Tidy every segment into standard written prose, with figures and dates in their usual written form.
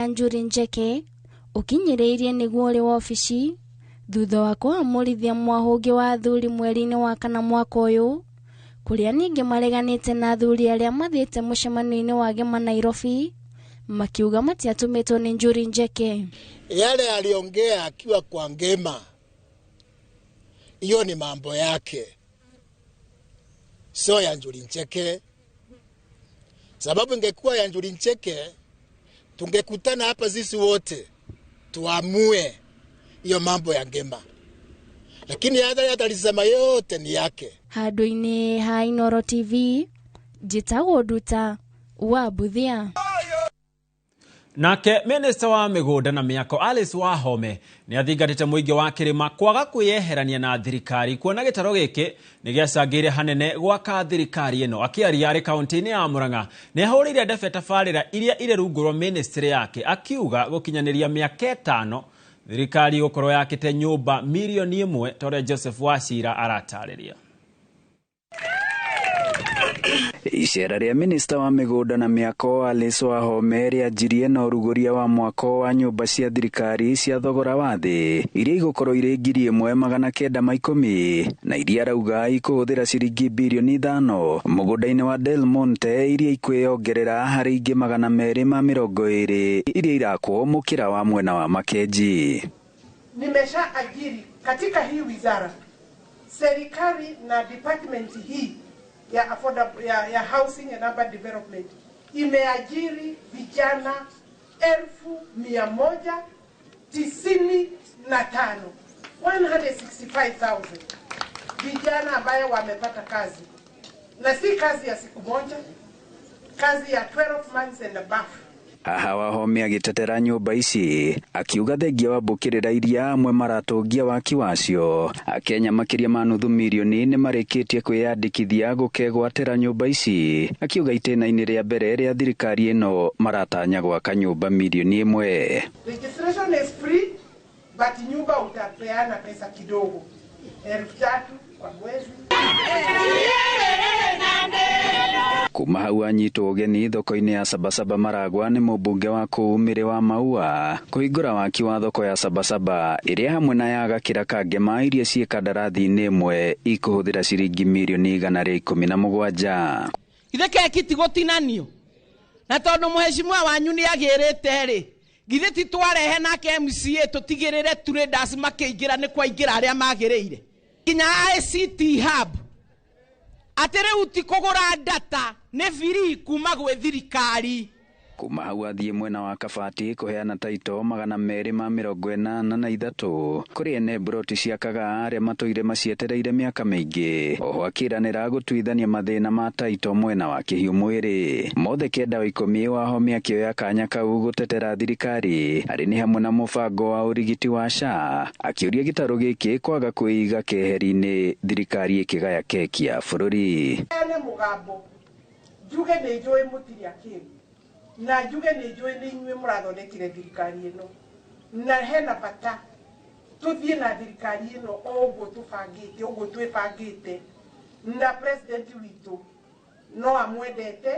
Njuri Ncheke ukinyiriirie niguo uri wabici thutha wa kũamũrithia mwahũngĩ wa athuri mweri-inĩ wa kana mwaka ũyũ kũrĩa ningĩ mareganĩte na athuri arĩa mathiĩte mũcemanio-inĩ wa Gema Nairobi makiuga matiatũmĩtwo nĩ Njuri Ncheke. Yale aliongea akiwa kwa Ngema, hiyo ni mambo yake, sio ya Njuri Ncheke. Sababu ingekuwa ya Njuri Ncheke tungekutana hapa sisi wote tuamue hiyo mambo ya Ngema, lakini yale alisema yote ni yake. Handũ-inĩ ha Inooro TV njĩtagwo Nduta wa Buthia. Nake Minister wa mĩgũnda na mĩako Alice Wahome nĩ athingatĩte mũingĩ wa kĩrĩma kwaga kwĩyeherania na thirikari kuona gĩtaro gĩkĩ nĩ gĩacangĩire hanene gwaka thirikari ĩno. Akĩaria arĩ kaunti-inĩ ya Murang'a nĩ ahũrĩire ndebe tabarĩra iria irĩ rungu rwa ministry yake akiuga gũkinyanĩria mĩaka 5 thirikari gũkorwo yakĩte nyũmba milioni 1 ta ũrĩa Joseph Wachira aratarĩria. Icera rĩa minista wa mĩgũnda na mĩako Alice Wahome rĩanjirie na ũrugũria wa mwako wa nyũmba cia thirikari cia thogora wa thĩ iria igũkorwo irĩ 1910 na iria arauga ikũhũthĩra ciringi birioni 5 mũgũnda-inĩ wa Del Monte iria ikwĩyongerera harĩ ingĩ 220 iria irakwo mũkĩra wa mwena wa Makenji. Nimesha ajiri katika hii wizara, serikali na department hii ya affordable, ya housing and urban development imeajiri vijana 195,000, 165,000 vijana ambayo wamepata kazi, na si kazi ya siku moja, kazi ya 12 months and above. Haha Wahome agĩtetera nyũmba ici akiuga thengia wa mbũkĩrĩra iria amwe maratũngia waki wacio Akenya makĩria ma nuthu mirioni nĩ marĩkĩtie kwĩyandĩkithia gũkegwatĩra nyũmba ici akiuga itĩna-inĩ rĩa mbere rĩa thirikari ĩno maratanya gwaka nyũmba milioni 1. Registration is free but nyumba utapeana pesa kidogo, 3,000 kwa mwezi. Kuma hau anyitwo ũgeni thoko-inĩ ya Sabasaba Maragwa nĩ mũmbunge wa kũu Mĩrĩ wa Maua kũhingũra waki wa thoko ya Sabasaba ĩrĩa hamwe na ya Gakĩra Kangema iria ciĩ kandarathi-inĩ ĩmwe ikũhũthĩra ciringi milioni 117. Ithe keki ti gũtinanio na tondũ mũheshimiwa wanyu nĩ agĩrĩte rĩ, githĩ ti twarehe nake MCA tũtigĩrĩre traders makĩingĩra nĩ kwaingĩra arĩa magĩrĩire nginya ICT hub atĩ rĩu ti kũgũra data nĩ free kuma gwĩ thirikari. Kuma hau athiĩ mwena wa Kabati kũheana taito 283 kũrĩ ene mburoti cia Kagaa arĩa matũire macietereire mĩaka mĩingĩ. Oho akĩranĩra gũtuithania mathĩna ma taito mwena wa Kĩhiũ mwĩrĩ. Mothe 9 wa Wahome akĩoya kanya kau gũtetera thirikari arĩ nĩ hamwe na mũbango wa ũrigiti wa SHA akĩũria gĩtarũ gĩkĩ kwaga kwĩiga keheri-inĩ thirikari ĩkĩgaya keki ya bũrũri. Ene mũgambo njuge nĩ njũĩ mũtirĩ akĩru na njuge nĩ njũĩ nĩ inyuĩ mũrathondekire thirikari ĩno na hena bata tũthiĩ na thirikari ĩno o ũguo tũbangĩte ũguo twĩbangĩte na president witũ no amwendete.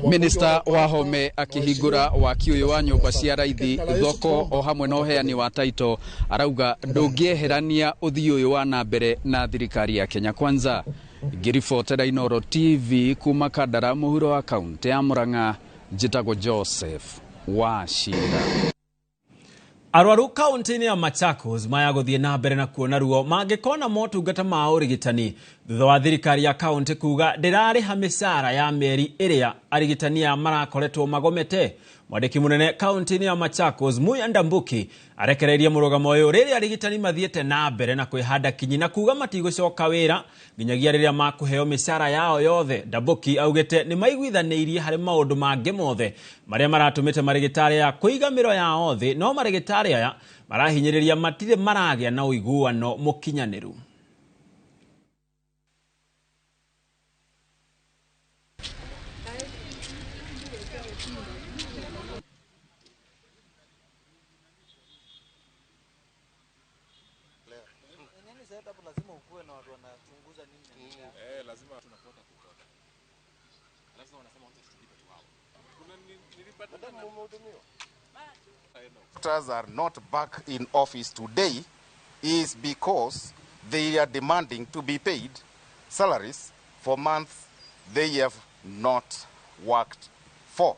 Minister Wahome akĩhingũra waki ũyũ wa nyũmba cia raithi thoko o hamwe na ũheani wa taito arauga ndũngĩeherania ũthii ũyũ wa na mbere na thirikari ya Kenya Kwanza. Ngĩribotera Inooro TV kuma Kandara mũhuro wa kaunti ya Murang'a, njĩtagwo Joseph Wachira. Arwaru kaunti-inĩ ya Machakos maya gũthiĩ na mbere na kuona ruo mangĩkona motungata ma ũrigitani thutha wa thirikari ya kaunti kuga ndĩrarĩha mĩcara ya mĩeri ĩrĩa arigitani aya marakoretwo magomete. Mwandĩki mũnene kaunti-inĩ ya Machakos Muya Ndambuki arekereirie mũrũgamo ũyũ rĩrĩa arigitani mathiĩte na mbere na kwĩhanda kinyi na kuga matigũcoka wĩra nginyagia rĩrĩa makũheo mĩcara yao yothe. Ndambuki augĩte nĩ maiguithanĩirie harĩ maũndũ mangĩ mothe marĩa maratũmĩte marĩgĩtarĩ aya kũiga mĩro yao thĩ, no marĩgĩtarĩ aya marahinyĩrĩria matirĩ maragĩa na ũiguano mũkinyanĩru. Doctors are not back in office today is because they are demanding to be paid salaries for months they have not worked for.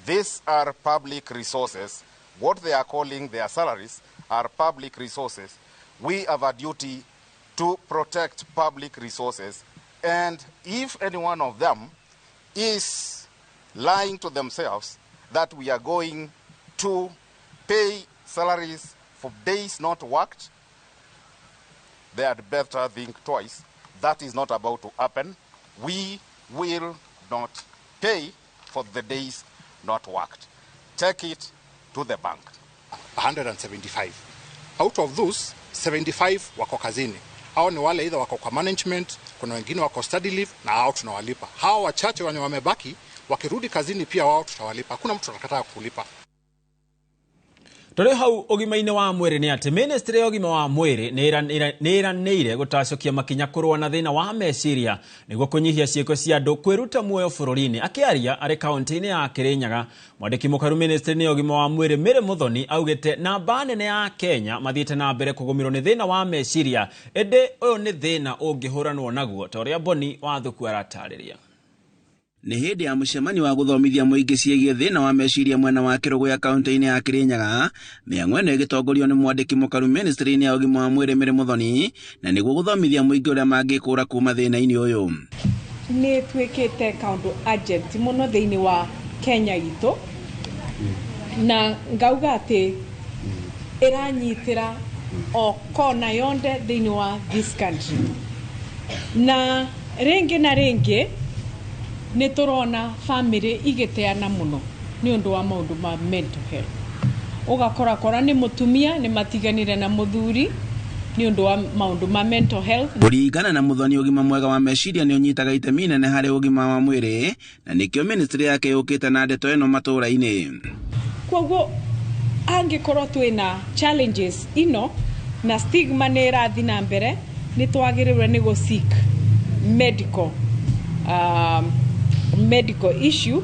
These are public resources. What they are calling their salaries are public resources. We have a duty to protect public resources, and if any one of them is lying to themselves that we are going to pay salaries for days not worked, they had better think twice. That is not about to happen. We will not pay for the days not worked. Take it to the bank. 175. Out of those, 75 wako kazini. Hao ni wale either wako kwa management, kuna wengine wako study leave na hao tunawalipa. Hao wachache wenye wamebaki wakirudi kazini pia wao tutawalipa. Hakuna mtu atakataa kulipa. Tũrĩ hau ũgima-inĩ wa mwĩrĩ nĩ atĩ ministry ya ũgima wa mwĩrĩ nĩ ĩranĩire gũtacũkia makinya kũrũa na thĩna wa meciria nĩguo kũnyihia ciĩko cia andũ kwĩruta muoyo bũrũri-inĩ. Akĩaria arĩ kaunti-inĩ ya Kĩrĩnyaga, mwandĩki mũkaru ministry ya ũgima wa mwĩrĩ Mary Muthoni augĩte namba nene ya Kenya mathiĩte na mbere kũgũmĩrwo nĩ thĩna wa meciria, ĩndĩ ũyũ nĩ thĩna ũngĩhũranwo naguo ta ũrĩa Boni Wathuku aratarĩria. Nĩ hĩndĩ ya mũcemanio wa gũthomithia mũingĩ ciĩgiĩ thĩna wa meciria mwena wa Kĩrũgũya kaunti-inĩ ya Kĩrĩnyaga, mĩang'o ĩno ĩgĩtongorio nĩ mwandĩki mũkaru ministry-inĩ ya ũgima wa mwĩrĩ Mary Muthoni, na nĩguo gũthomithia mũingĩ ũrĩa mangĩkũra kuma thĩna-inĩ ũyũ. Nĩ ĩtuĩkĩte kaũndũ urgent mũno thĩinĩ wa Kenya itũ, na ngauga atĩ ĩranyitĩra o kona yonde thĩinĩ wa this country, na rĩngĩ na rĩngĩ nĩ tũrona family igĩteana mũno nĩ ũndũ wa maũndũ ma mental health. Ũgakora kora nĩ mũtumia nĩ matiganire na mũthuri nĩ ũndũ wa maũndũ ma mental health. Kũringana na Muthoni, ũgima mwega wa meciria nĩ ũnyitaga itemi inene harĩ ũgima wa mwĩrĩ, na nĩkĩo ministry yake yũkĩte na ndeto ĩno matũũra-inĩ. Koguo angĩkorwo twĩna challenges ino na stigma nĩ ĩrathiĩ na mbere, nĩ twagĩrĩirwo nĩ gũ seek medical issue,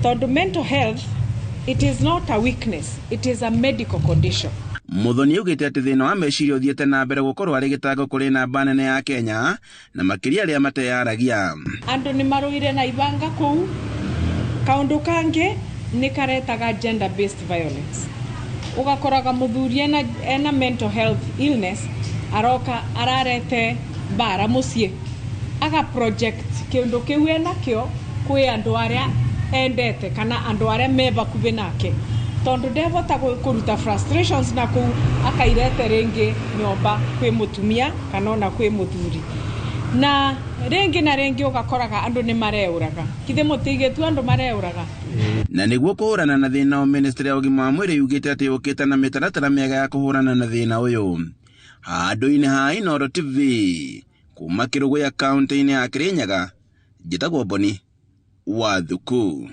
tondũ mental health, it is not a weakness, it is a medical condition. Muthoni augĩte atĩ thĩna wa meciria ũthiĩte na mbere gũkorwo arĩ gĩtango kũrĩ namba nene ya Kenya, na makĩria arĩa mateyaragia. Andũ nĩ marũire na ibanga kũu. Kaũndũ kangĩ nĩ karetaga gender based violence. Ũgakoraga mũthuri ena mental health illness, aroka ararete mbara mũciĩ, aga project kĩũndũ kĩu enakĩo kwĩ andũ arĩa endete kana andũ arĩa me hakuhĩ nake, tondũ ndehota kũruta frustrations na kũu akairete rĩngĩ nyũmba kwĩ mũtumia kana ona kwĩ mũthuri. Na rĩngĩ na rĩngĩ ũgakoraga andũ nĩ mareũraga. Githĩ mũtigĩtu andũ mareũraga? Na nĩguo kũhũrana na thĩna, ministry ya ũgima wa mwĩrĩ yugĩte atĩ yũkĩte na mĩtaratara mĩega ya kũhũrana na thĩna ũyũ. Handũ-inĩ ha Inooro TV kuma Kĩrũgũya kaunti-inĩ ya Kĩrĩnyaga, njĩtagwo Boni Wathuku.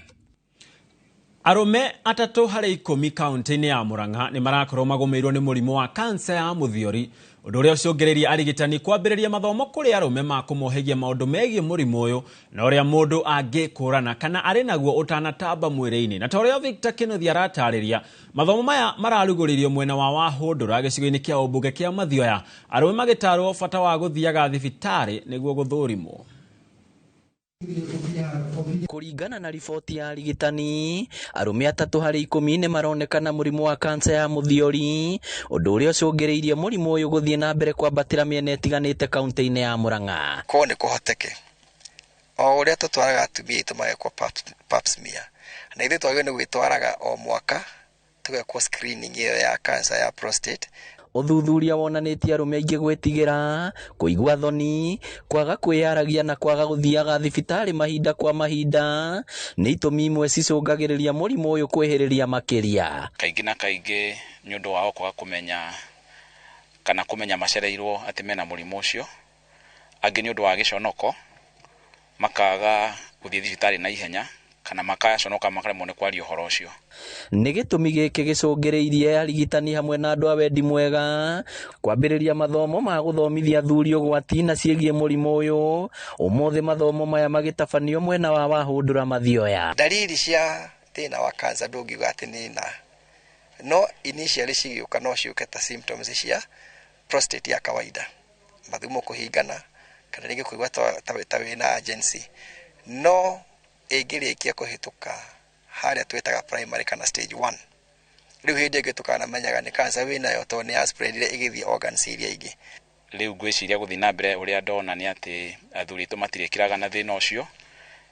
Arũme 3 harĩ 10 kaunti-inĩ ya Murang'a nĩ marakorwo magũmĩirwo nĩ mũrimũ wa kansa ya mũthiori, ũndũ ũrĩa ũcũngĩrĩirie arigitani kwambĩrĩria mathomo kũrĩ arũme ma kũmohegia maũndũ megiĩ mũrimũ ũyũ na ũrĩa mũndũ angĩkũrana kana arĩ naguo ũtanatamba mwĩrĩ-inĩ. Na ta ũrĩa Victor Kĩnuthia aratarĩria, mathomo maya mararugũrĩirio mwena wa Wahũndũra gĩcigo-inĩ kĩa ũmbunge kĩa Mathioya, arũme magĩtarwo bata wa gũthiaga thibitarĩ nĩguo gũthũrimwo. Kũringana na riboti ya arigitani, arũme 3 harĩ 10 nĩ maronekana mũrimũ wa kansa ya mũthiori, ũndũ ũrĩa ũcũngĩrĩirie mũrimũ ũyũ gũthiĩ na mbere kwambatĩra mĩena ĩtiganĩte kaunti-inĩ ya Murang'a. Korwo nĩ kũhoteke o ũrĩa tũtwaraga atumia aitũ magekwo pap smear, na ithuĩ twagĩrĩirwo nĩ gwĩtwaraga o mwaka tũgekwo screening ĩyo ya cancer ya prostate. Ũthuthuria wonanĩtie arũme aingĩ gwĩtigĩra, kũigua thoni, kwaga kwĩyaragia na kwaga gũthiaga thibitarĩ mahinda kwa mahinda nĩ itũmi imwe cicũngagĩrĩria mũrimũ ũyũ kwĩhĩrĩria makĩria. Kaingĩ na kaingĩ nĩ ũndũ wao kwaga kũmenya kana kũmenya macereirwo atĩ mena mũrimũ ũcio, angĩ nĩ ũndũ wa gĩconoko makaga gũthiĩ thibitarĩ na ihenya kana makaconoka makaremwo nĩ kwaria ũhoro ũcio. Nĩ gĩtũmi gĩkĩ gĩcũngĩrĩirie arigitani hamwe na andũ a wendi mwega kwambĩrĩria mathomo ma gũthomithia athuri ũgwati na ciĩgiĩ mũrimũ ũyũ. Ũmũthĩ mathomo maya magĩtabanio mwena wa Wahũndũra Mathioya. Dalili cia thĩna wa cancer ndũngiuga atĩ nĩ na, No initially cigĩũka no ciũke ta symptoms cia prostate ya kawaida, mathumo kũhingana kana rĩngĩ kũigua ta wĩna urgency. No ĩngĩrĩkia kũhĩtũka harĩa twĩtaga primary kana stage 1, rĩu hĩndĩ ĩngĩ tũkanamenyaga nĩ cancer wĩnayo tondũ nĩ ya spreadire ĩgĩthiĩ organs iria ingĩ. Rĩu ngwĩciria gũthiĩ na mbere ũrĩa ndona nĩ atĩ athuri aitũ matirĩkĩraga na thĩna ũcio,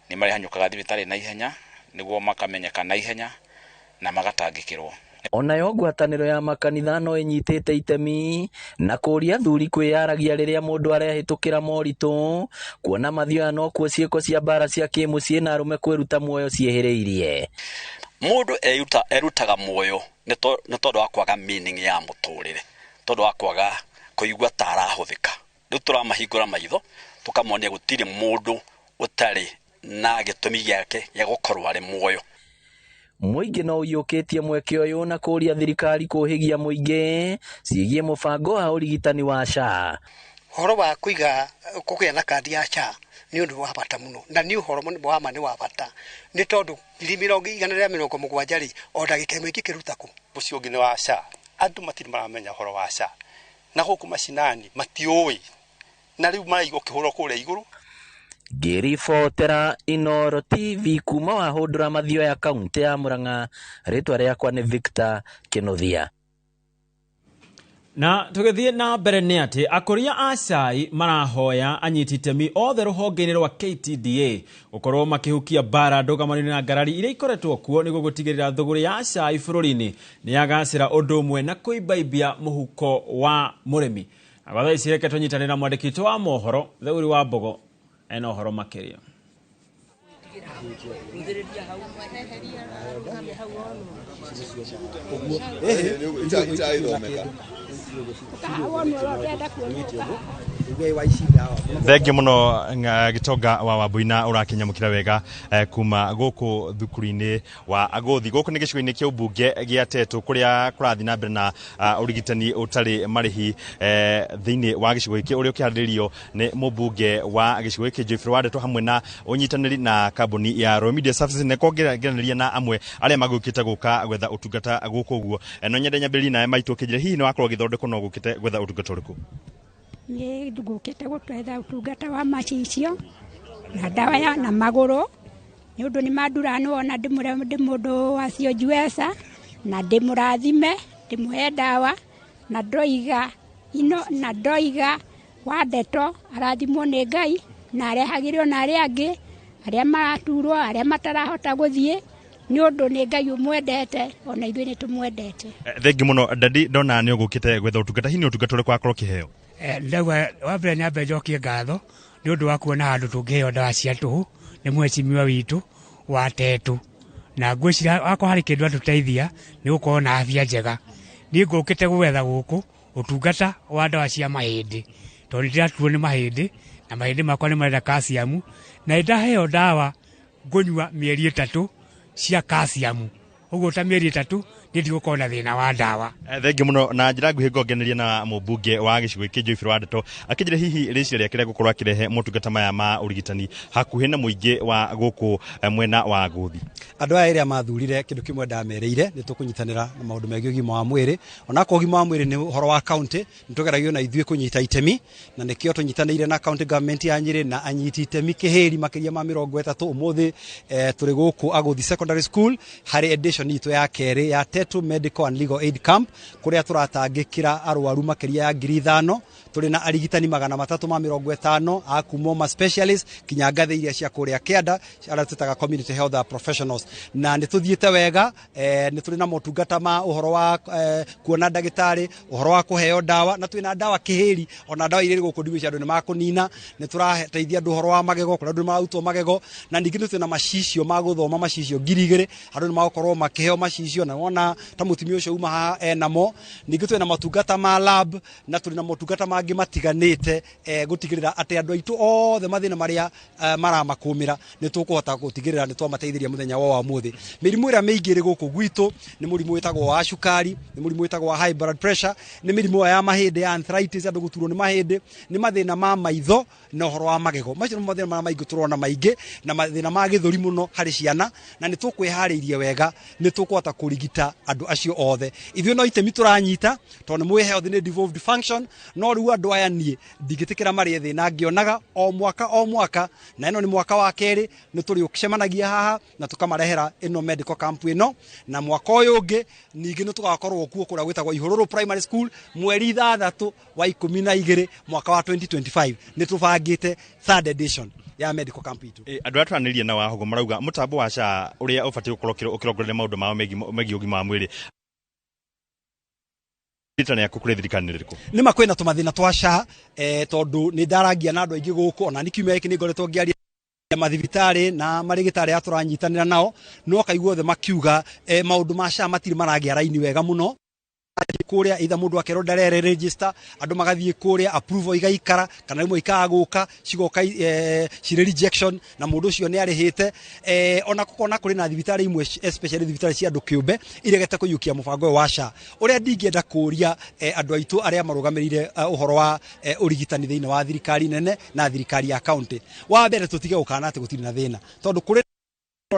nĩ marĩhanyũkaga thibitarĩ na ihenya nĩguo makamenyeka na ihenya na magatangĩkĩrwo. Onayo ngwatanĩro ya makanitha no ĩnyitĩte itemi na kũria athuri kwĩyaragia rĩrĩa mũndũ arehĩtũkĩra moritũ, kuona mathioya nokuo ciĩko cia mbara cia kĩmũciĩ na arũme kwĩruta muoyo ciehĩrĩirie. Mũndũ erutaga muoyo nĩ tondũ wa kwaga meaning ya mũtũrĩre, tondũ wa kwaga kũigua ta arahũthĩka. Rĩu tũramahingũra maitho tũkamonia gũtirĩ mũndũ ũtarĩ na gĩtũmi gĩake gĩa gũkorwo arĩ muoyo. Mũingĩ no ũiyũkĩtie mweke ũyũ na kũria thirikari kũhĩgia mũingĩ ciĩgiĩ mũbango wa ũrigitani wa SHA. Ũhoro wa kũiga kũgĩa na kandi ya SHA nĩ ũndũ wa bata mũno, na nĩ ũhoro wa ma nĩ wa bata, nĩ tondũ 170 rĩ, o ndagĩka ĩmwe ingĩkĩruta kũ. Ũcio ũngĩ nĩ wa SHA, andũ matirĩ maramenya ũhoro wa SHA, na gũkũ macinani matiũĩ, na rĩu maraigua ũkĩhũrwo kũrĩa igũrũ. Ngĩribotera Inooro TV kuma Wahũndũra Mathioya kaunti ya Murang'a, rĩtwa rĩakwa nĩ Victor Kĩnuthia. Na tũgĩthiĩ na mbere nĩ atĩ akũria a cai marahoya anyiti itemi othe rũhonge-inĩ rwa KTDA gũkorwo makĩhukia mbara ndũgamano-inĩ na ngarari iria ikoretwo kuo nĩguo gũtigĩrĩra thũgũrĩ ya cai bũrũri-inĩ nĩ yagacĩra ũndũ ũmwe na kũimbaimbia mũhuko wa mũrĩmi. Na gwa thaa ici reke tũnyitanĩre na mwandĩki witũ wa mohoro Theuri wa Mbogo ena ũhoro makĩria. Thengiũ mũno Gĩtonga wa Wambũi ũrakinyamũkĩra wega kuma gũkũ thukuru-inĩ wa Agũthi. Gũkũ nĩ gĩcigo-inĩ kĩa ũmbunge gĩa Tetu kũrĩa kũrathiĩ na mbere na ũrigitani ũtarĩ marĩhi thĩinĩ wa gĩcigo gĩkĩ ũrĩa ũkĩharĩrĩrio nĩ mũmbunge wa gĩcigo gĩkĩ Geoffrey Wandeto hamwe na ũnyitanĩri na kambuni ya Royal Media Services na kongeranĩria na amwe arĩa magũkĩte gũka gwetha ũtungata gũkũ ũguo. No nyende nyambĩrĩrie nawe maitũ ũkĩnjĩra hihi nĩ wakorwo ũgĩthondekwo no ũgũkĩte gwetha ũtungata ũrĩkũ? Niĩ ngũkĩte gũtwetha ũtungata wa macicio na ndawa ya na magũrũ nĩ ũndũ nĩ mandura nĩwona ndĩ mũndũ wacionjueca na ndĩmũrathime ndĩmũhe ndawa na ndoiga ino na ndoiga Wandeto arathimwo nĩ Ngai na arehagĩrwo na arĩa angĩ arĩa maraturwo arĩa matarahota gũthiĩ nĩ ũndũ nĩ Ngai ũmwendete ona ithuĩ nĩ tũmwendete. Thengiũ mũno dadi, ndona nĩ ũgũkĩte gwetha ũtungata, hihi nĩ ũtungata ũrĩkũ wakorwo ũkĩheo? Ndauga wa mbere nyambe njokie ngatho nĩ ũndũ wa kuona handũ tũngĩheo ndawa cia tũhũ nĩ mheshimiwa witũ wa Tetu, na ngwĩciria wakorwo harĩ kĩndũ atũteithia nĩ gũkorwo na afya njega. Niĩ ngũkĩte gwetha gũkũ ũtungata wa ndawa cia mahĩndĩ tondũ nĩ ndĩratuo nĩ mahĩndĩ na mahĩndĩ makwa nĩ marenda calcium, na ndaheo ndawa ngũnyua mĩeri 3 cia calcium, ũguo ta mĩeri 3 nĩ ndigũkorwo na thĩna wa ndawa. Thengiũ mũno. Na njĩra nguhĩ ngongeneria na mũmbunge wa gĩcigo gĩkĩ Geoffrey Wandeto akĩnjĩra hihi rĩciria rĩake rĩa gũkorwo akĩrehe motungata maya ma ũrigitani hakuhĩ na mũingĩ wa gũkũ mwena wa Agũthi. Andũ aya ĩrĩa mathurire kĩndũ kĩmwe ndamerĩire nĩ tũkũnyitanĩra na maũndũ megiĩ ũgima wa mwĩrĩ, onakorwo ũgima wa mwĩrĩ nĩ ũhoro wa county nĩ tũgeragio na ithuĩ kũnyita itemi, na nĩkĩo tũnyitanĩire na county government ya Nyĩrĩ na anyiti itemi kĩhĩri makĩria ma 30. Ũmũthĩ tũrĩ gũkũ Agũthi Secondary School harĩ edition itũ ya kerĩ ya Tetu Medical and Legal Aid Camp kũrĩa tũratangĩkĩra arwaru makĩria ya 5,000. Tũrĩ na arigitani 350 a kuma ma specialist kinya ngathĩ iria cia kũrĩa kĩanda arĩa twĩtaga community health professionals, na nĩ tũthiĩte wega. Nĩ tũrĩ na motungata ma ũhoro wa kuona ndagĩtarĩ, ũhoro wa kũheo ndawa, na twĩna ndawa kĩhĩri ona ndawa iria irĩ gũkũ ndigwĩciria andũ nĩ makũnina. Nĩ tũrateithia andũ ũhoro wa magego kũrĩa andũ nĩ mararutwo magego, na ningĩ nĩ twĩna macicio ma gũthoma macicio 2,000 andũ nĩ magũkorwo makĩheo macicio na wona ta mũtumia ũcio uma haha enamo. Ningĩ twĩna motungata ma lab na tũrĩ na motungata mangĩ matiganĩte gũtigĩrĩra atĩ andũ aitũ othe mathĩna marĩa maramakũmĩra nĩ tũkũhota gũtigĩrĩra nĩ twamateithĩria mũthenya wa ũmũthĩ. Mĩrimũ ĩrĩa mĩingĩ ĩrĩ gũkũ gwitũ nĩ mũrimũ wĩtagwo wa cukari, nĩ mũrimũ wĩtagwo wa high blood pressure, nĩ mĩrimũ ya mahĩndĩ ya arthritis, andũ gũturwo nĩ mahĩndĩ, nĩ mathĩna ma maitho na ũhoro wa magego. Macio nĩ mathĩna marĩa maingĩ tũrona maingĩ, na mathĩna ma gĩthũri mũno harĩ ciana, na nĩ tũkwĩharĩirie wega Nĩ tũkũhota kũrigita andũ acio othe. Ithuĩ no itemi tũranyita, tondũ nĩ mũĩ health nĩ devolved function, no rĩu andũ aya niĩ ndingĩtĩkĩra marĩe thĩna ngĩonaga o mwaka o mwaka, na ĩno nĩ mwaka wa kerĩ nĩ tũrĩcemanagia haha na tũkamarehera ĩno medical camp ĩno. Na mwaka ũyũ ũngĩ ningĩ nĩ tũgakorwo kuo kũrĩa gwĩtagwo Ihũrũrũ Primary School mweri 6 wa 12 mwaka wa 2025. Nĩ tũbangĩte third edition ya medical camp itũ. Andũ arĩa twaranĩria na Wahũgũ marauga mũtambo wa SHA ũrĩa ũbatiĩ gũkorwo ũkĩrongoreria maũndũ mao megiĩ ũgima wa mwĩrĩ, rĩtana yaku kũrĩ thirikari nĩ rĩrĩkũ? Nĩ ma kwĩna tũmathĩna twa SHA, tondũ nĩ ndarangia na andũ aingĩ gũkũ, ona nĩ kiumia gĩkĩ nĩ ngoretwo ngĩaria mathibitarĩ na marĩgĩtarĩ aya tũranyitanĩra nao, no kaigua othe makiuga maũndũ ma SHA matirĩ maragĩa raini wega mũno kũrĩa, either mũndũ akerwo ndarere register, andũ magathiĩ kũrĩa approval igaikara, kana rĩmwe ikaga gũka, cigoka cirĩ rejection, na mũndũ ũcio nĩ arĩhĩte. Ona gũkona kũrĩ na thibitarĩ imwe, especially thibitarĩ cia andũ kĩũmbe, iregete kũiyũkia mũbango ũyũ wa SHA. Ũrĩa ndingĩenda kũria andũ aitũ arĩa marũgamĩrĩire ũhoro wa ũrigitani thĩinĩ wa thirikari nene na thirikari ya county, wa mbere tũtige gũkana atĩ gũtirĩ na thĩna, tondũ kũrĩ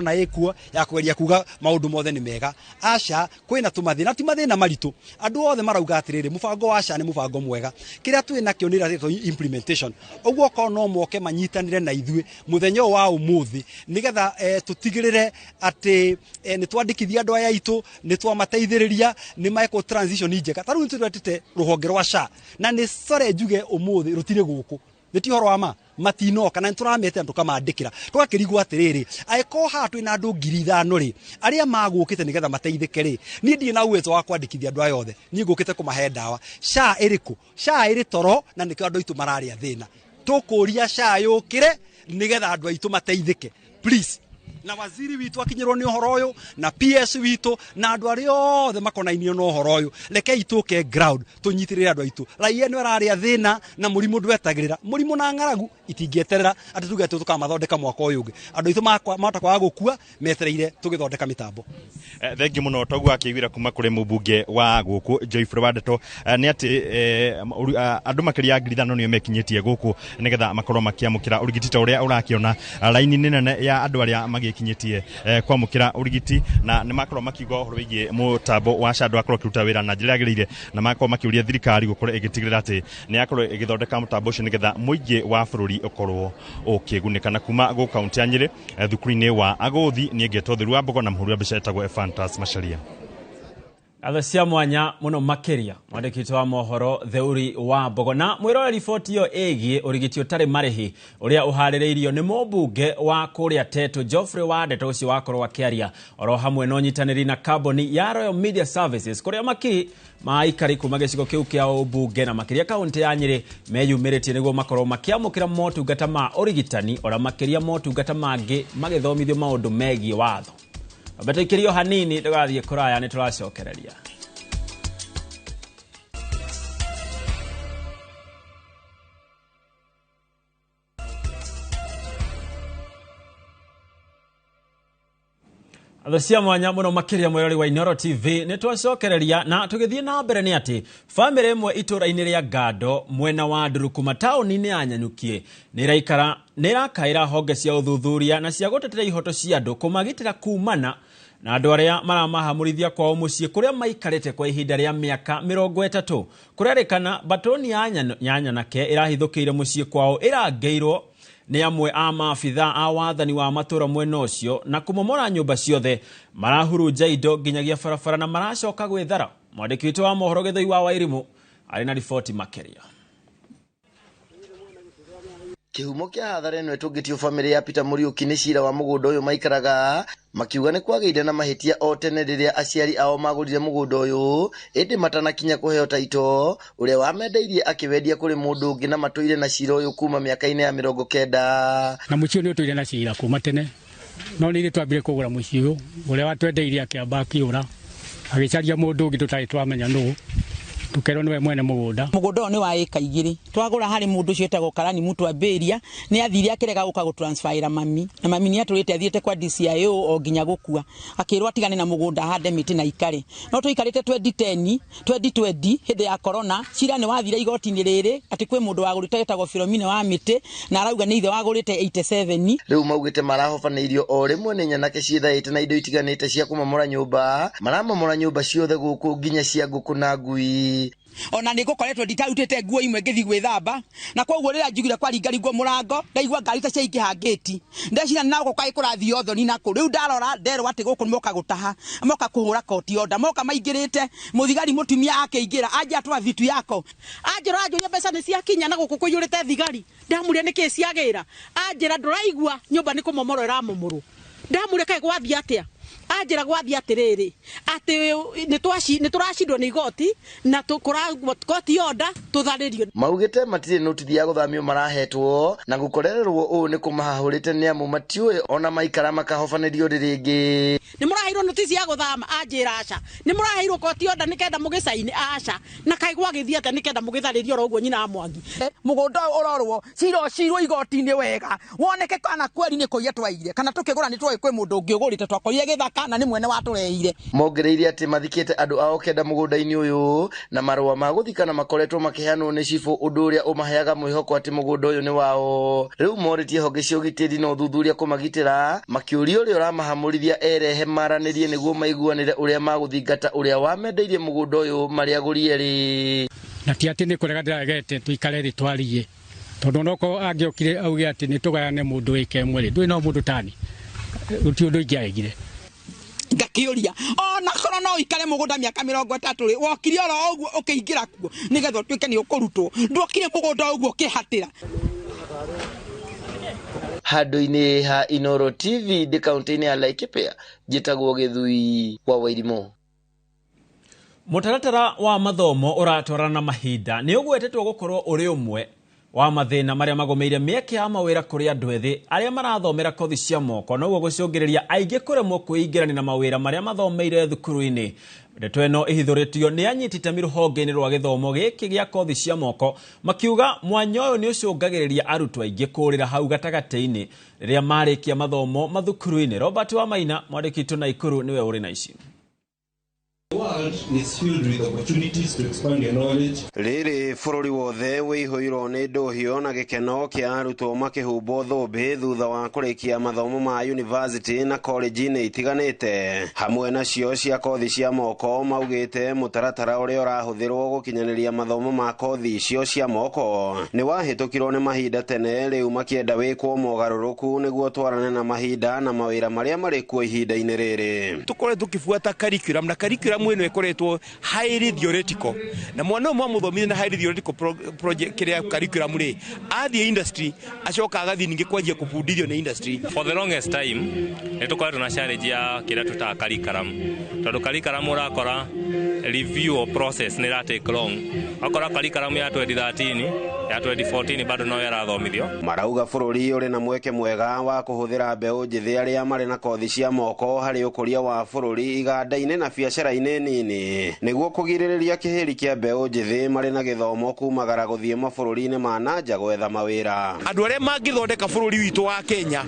na ĩkuo ya kũgeria kuga maũndũ mothe nĩ mega. Aca, kwĩna tũmathĩna, ti mathĩna maritũ. Andũ othe marauga atĩrĩrĩ, mũbango wa SHA nĩ mũbango mwega, kĩrĩa twĩ nakĩo nĩ ĩratĩtwo implementation. Ũguo okorwo no moke manyitanĩre na ithuĩ mũthenya ũyũ wa ũmũthĩ, nĩgetha tũtigĩrĩre atĩ nĩ twandĩkithia andũ aya aitũ, nĩ twamateithĩrĩria, nĩ mekwo transition njega. Ta rĩu nĩ tũretete rũhonge rwa SHA, na nĩ core njuge ũmũthĩ rũtirĩ gũkũ, nĩ ti ũhoro wa ma, matinoka, na nĩtũramete na tũkamandĩkĩra, tũgakĩrigwo atĩrĩrĩ, angĩkorwo haha twĩna andũ 5,000 rĩ, arĩa magũkĩte nĩgetha mateithĩke rĩ, niĩ ndirĩ na uwezo wa kwandĩkithia andũ aya othe, niĩ ngũkĩte kũmahe ndawa. SHA ĩrĩkũ? SHA ĩrĩ toro, na nĩkĩo andũ aitũ mararĩa thĩna. Tũkũria SHA yũkĩre nĩgetha andũ aitũ mateithĩke, please. Na waziri witũ akinyĩrwo nĩ ũhoro ũyũ, na PS witũ, na andũ arĩa othe makonainie na ũhoro ũyũ, rekei tũke ground tũnyitĩrĩre andũ aitũ. Raia ĩno ĩrarĩa thĩna, na mũrimũ ndwetagĩrĩra. Mũrimũ na ng'aragu itingĩeterera atĩ tuge atĩ tũkamathondeka mwaka ũyũ ũngĩ. Andũ aitũ mahota kwaga gũkua metereire tũgĩthondeka mĩtambo. Thengi mũno toguo akĩiguĩra kuma kũrĩ mũmbunge wa gũkũ Joyfrey Wandeto, nĩ atĩ andũ makĩria ya 5,000 nĩo mekinyĩtie gũkũ nĩgetha makorwo makĩamũkĩra ũrigiti ta ũrĩa ũrakĩona. Raini nĩ nene ya andũ arĩa magĩkinyĩtie kwamũkĩra ũrigiti, na nĩ makorwo makiuga ũhoro wĩgiĩ mũtambo wa SHA ndwakorwo ũkĩruta wĩra na njĩra yagĩrĩire, na makorwo makĩũria thirikari gũkorwo ĩgĩtigĩrĩra atĩ nĩ yakorwo ĩgĩthondeka mũtambo ũcio nĩgetha mũingĩ wa bũrũri ũkorwo ũkĩgunĩka. Na kuma gũkũ kaunti ya Nyĩrĩ, thukuru-inĩ wa Agũthi, niĩ ngetwo Theru wa Mbogo, na mũhũri wa mbica etagwo Ephantus Macharia. Ngatho cia mwanya mũno makĩria mwandĩki witũ wa mohoro Theuri wa Mbogo, na mwĩrore riboti ĩyo ĩgiĩ ũrigiti ũtarĩ marĩhi ũrĩa ũharĩrĩirio nĩ mũmbunge wa kũrĩa Tetu Geoffrey Wandeto, ũcio wakorwo akĩaria oro hamwe na ũnyitanĩri na kambuni ya Royal Media Services, kũrĩa makiri ma aikari kuma gĩcigo kĩu kĩa ũmbunge na makĩria kaunti ya Nyĩrĩ meyumĩrĩtie nĩguo makorwo makĩamũkĩra motungata ma ũrigitani, ora makĩria motungata mangĩ magĩthomithio maũndũ megiĩ watho. Ambe hanini ndũgathiĩ kũraya, nĩ tũracokereria. Atho cia mwanya mũno makĩria mwĩrori wa Inooro TV, nĩ twacokereria na tũgĩthiĩ na mbere nĩ atĩ bamĩrĩ ĩmwe itũũra-inĩ rĩa Ngando mwena wa Ndurukuma taũni-inĩ ya Nyanyukie nĩ ĩrakaĩra honge cia ũthuthuria na cia gũtetera ihoto cia andũ kũmagitĩra kumana na andũ arĩa maramahamũrithia kwao mũciĩ kũrĩa maikarĩte kwa ihinda rĩa mĩaka 30. Kũrerĩkana batoni ya nyanake ĩrahithũkĩire mũciĩ kwao ĩrangĩirwo nĩ amwe a maabitha a wathani wa matũra mwena ũcio na kũmomora nyũmba ciothe, marahurunja indo nginyagia barabara na maracoka gwĩthara. Mwandĩki witũ wa mohoro Gĩthũi wa Wairimũ arĩ na riboti makĩria. Kĩhumo kĩa hathara ĩno ĩtũngĩtio bamĩrĩ ya Peter Mũriũki nĩ cira wa mũgũnda ũyũ maikaraga, makiuga nĩ kwagĩire na mahĩtia o tene rĩrĩa aciari ao magũrire mũgũnda ũyũ, ĩndĩ matanakinya kũheo taito, ũrĩa wamendeirie akĩwendia kũrĩ mũndũ ũngĩ na matũire na cira ũyũ kuma mĩaka-inĩ ya 90. Na mũciĩ ũyũ nĩ ũtũire na cira kuma tene, no nĩ ithuĩ twambire kũgũra mũciĩ ũyũ, ũrĩa watwendeirie akĩamba akĩũra, agĩcaria mũndũ ũngĩ tũtarĩ twamenya nũ, Tukerwo niwe mwene mugunda. Mugunda ũyũ nĩ wa ĩka 2 twagũra harĩ mũndũ ũcio wĩtagwo Karani Mutwambĩria nĩ athire akĩrega gũka gũtransferĩra mami na mami nĩ atũrĩte athiĩte kwa DCIO o nginya gũkua akĩrwo atigane na mũgũnda ahande mĩtĩ na ikare no tũikarĩte 2010 2020 hĩndĩ ya corona cira nĩ wathire igoti-inĩ rĩrĩ atĩ kwĩ mũndũ wagũrĩte wĩtagwo Philomena wa mĩtĩ na arauga nĩ ithe wagũrĩte 87. Rĩu maugĩte marahobanĩirio o rĩmwe nĩ nyanake ciĩthaĩte na indo itiganĩte cia kũmomora nyũmba maramomora nyũmba ciothe gũkũ nginya cia ngũkũ na ngui. Ona nĩ ngũkoretwo nditarutĩte nguo imwe ngĩthiĩ gwĩthamba na koguo rĩrĩa njiguire kwaringaringwo mũrango ndaigua ngari ta ciaingĩha ngĩti ndecira na gũkũ kaĩ kũrathiĩ thoni nakũ rĩu ndarora nderwo atĩ gũkũ moka gũtaha moka kũhũra koti order moka maingĩrĩte mũthigari mũtumia akĩingĩra anja atwa vitu yako anjĩra anjũria mbeca nĩ ciakinya na gũkũ kũiyũrĩte thigari ndamũria nĩkĩ ciagĩra anjĩra ndũraigua nyũmba nĩ kũmomorwo ĩramomorwo ndamũria kaĩ gwathiĩ atĩa anjĩra gwathiĩ atĩrĩrĩ atĩ nĩ tũracindwo nĩ igoti na koti order tũtharĩrio. Maugĩte matirĩ notithi ya gũthamio marahetwo na gũkorererwo ũũ nĩ kũmahahũrĩte nĩ amu matiũĩ ona maikara makahobanĩrio rĩngĩ. Nĩ mũraheirwo notithi ya gũthama anjĩra aca nĩ mũraheirwo koti order nĩkenda mũgĩcaini aca na kaĩ gwagĩthiĩ atĩa nĩkenda mũgĩtharĩrio oro ũguo nyina wa Mwangi. Mũgũnda ũyũ ũrorwo cira ũcirwo igoti-inĩ wega woneke kana kweri nĩ kũiya twaire kana tũkĩgũra nĩ twoĩ kwĩ mũndũ ũngĩ ũgũrĩte twakorire gĩthaka na nĩ mwene watũreire. Mongereire atĩ mathikĩte andũ ao 9 mũgũnda-inĩ ũyũ na marũa ma gũthikana makoretwo makĩheanwo nĩ cibũ ũndũ ũrĩa ũmaheaga mwĩhoko atĩ mũgũnda ũyũ nĩ wao. Rĩu morĩtie honge cia ũgitĩri na ũthuthuria kũmagitĩra makĩũria ũrĩa ũramahamũrithia erehe maranĩrie nĩguo maiguanĩre ũrĩa magũthingata ũrĩa wamendeirie mũgũnda ũyũ marĩa agũri erĩ. Na ti atĩ nĩ kũrega ndĩraregete tũikare thĩ twarie tondũ onokorwo angĩokire auge atĩ nĩ tũgayane mũndũ ĩka ĩmwe rĩ ndũrĩ no mũndũ tani gũtirĩ ũndũ ingĩaregire. Ngakĩũria ona korwo no ũikare mũgũnda mĩaka 30 rĩ wokire oro ũguo ũkĩingĩra kuo nĩgetha ũtuĩke nĩ ũkũrutwo ndwokire mũgũnda ũguo ũkĩhatĩra. Handũ-inĩ ha Inooro TV ndĩ kaũntĩ-inĩ ya Laikipia njĩtagwo Gĩthui wa Wairimũ. Mũtaratara wa mathomo ũratwarana na mahinda nĩ ũgwetetwo gũkorwo ũrĩ ũmwe wa mathĩna marĩa magũmĩire mĩeke ya mawĩra kũrĩ andũ ethĩ arĩa marathomera kothi cia moko noguo gũcũngĩrĩria aingĩ kũremwo kwĩingĩrania na mawĩra marĩa mathomeire thukuru-inĩ. Ndeto ĩno ĩhithũrĩtio nĩ anyiti itemi rũhonge-inĩ rwa gĩthomo gĩkĩ gĩa kothi cia moko makiuga mwanya ũyũ nĩ ũcũngagĩrĩria arutwo aingĩ kũũrĩra hau gatagatĩ-inĩ rĩrĩa marĩkia mathomo mathukuru-inĩ. Robert Wamaina mwandĩki witũ Naikuru nĩwe ũrĩ na ici. Rĩrĩ bũrũri wothe wĩihũirwo nĩ ndũhio na gĩkeno kĩa arutwo makĩhumbwo thũmbĩ thutha wa kũrĩkia mathomo ma university na college-inĩ itiganĩte hamwe nacio cia kothi cia moko maugĩte mũtaratara ũrĩa ũrahũthĩrwo gũkinyanĩria mathomo ma kothi icio cia moko nĩ wahĩtũkirwo nĩ mahinda tene rĩu makĩenda wĩkwo mogarũrũku nĩguo twarane na mahinda na mawĩra marĩa marĩ kuo ihinda-inĩ rĩrĩ. Tũkoretwo tũkĩbuata curriculum na curriculum ĩno ĩkoretwo highly theoretical na mwana ũmwe amũthomithia na highly theoretical project kĩrĩa curriculum rĩ athiĩ industry acoka agathiĩ ningĩ kwanjia kũbundithio nĩ industry. For the longest time nĩ tũkoretwo na challenge ya kĩrĩa tũtaga curriculum tondũ curriculum ũrakora review or process nĩ ĩra take long akora curriculum ya 2013 ya 2014 bado no yarathomithio. Marauga bũrũri ũrĩ na mweke mwega wa kũhũthĩra mbeũ njĩthĩ arĩa marĩ na kothi cia moko harĩ ũkũria wa bũrũri iganda-inĩ na biacara-inĩ nini nĩguo kũgirĩrĩria kĩhĩri kĩa mbeũ njĩthĩ marĩ na gĩthomo kumagara gũthiĩ mabũrũri-inĩ ma nanja gwetha mawĩra. Andũ arĩa mangĩthondeka bũrũri witũ wa Kenya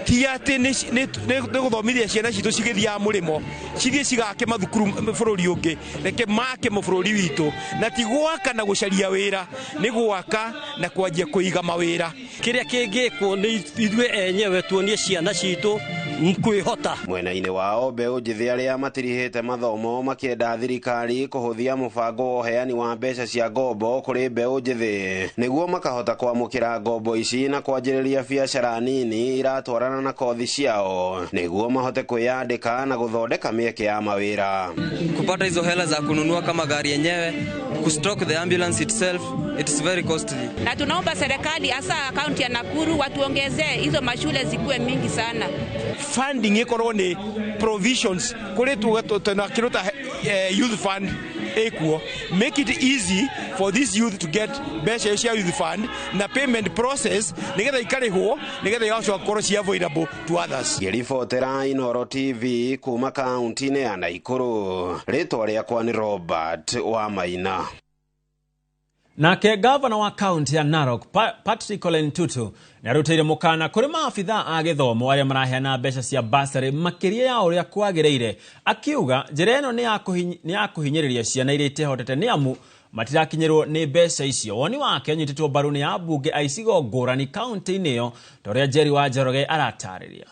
ti atĩ nĩ gũthomithia ciana citũ cigĩthiaga mũrĩmo cithiĩ cigake mathukuru bũrũri ũngĩ reke make bũrũri witũ na ti gwaka na gũcaria wĩra nĩ gwaka na kwanjia kũiga mawĩra. Kĩrĩa kĩngĩkwo nĩ ithuĩ enyewe tuonie ciana citũ kwĩhota. Mwena-inĩ wao mbeũ njĩthĩ arĩa matirihĩte mathomo makĩenda thirikari kũhũthia mũbango wa ũheani wa mbeca cia ngombo kũrĩ mbeũ njĩthĩ nĩguo makahota kwamũkĩra ngombo ici na kwanjĩrĩria biacara nini iratwarana na kothi ciao nĩguo mahote kwĩyandĩka na gũthondeka mĩeke ya mawĩra. Kupata hizo hela za kununua kama gari yenyewe, kustock the ambulance itself, it's very costly. Na tunaomba serikali hasa kaunti ya Nakuru watuongezee hizo mashule zikuwe mingi sana. Funding ikorwo ni provisions kuri tuna kiruta youth fund ĩkuo. Make it easy for this youth to get mbeca cia youth fund na payment process nigetha ikarĩhwo nigetha igacoka gũkorwo ci available to others. Ngĩribotera Inooro TV kuma kaunti-inĩ ya Naikuru, rĩtwa rĩakwa nĩ Robert Wamaina. Nake gavana wa kaunti ya Narok Patrick Ole Ntutu nĩarutĩire mũkana kũrĩ maabithaa a gĩthomo arĩa maraheana mbeca cia bursary makĩria ya ũrĩa kwagĩrĩire, akiuga njĩra ĩno nĩ ya kũhinyĩrĩria ciana iria itehotete nĩ amu matirakinyĩrwo nĩ mbeca icio. Woni wake ũnyitĩtwo mbaru nĩ ambunge a icigo ngũrani kaunti-inĩ ĩyo ta ũrĩa Jerry wa Njoroge aratarĩria.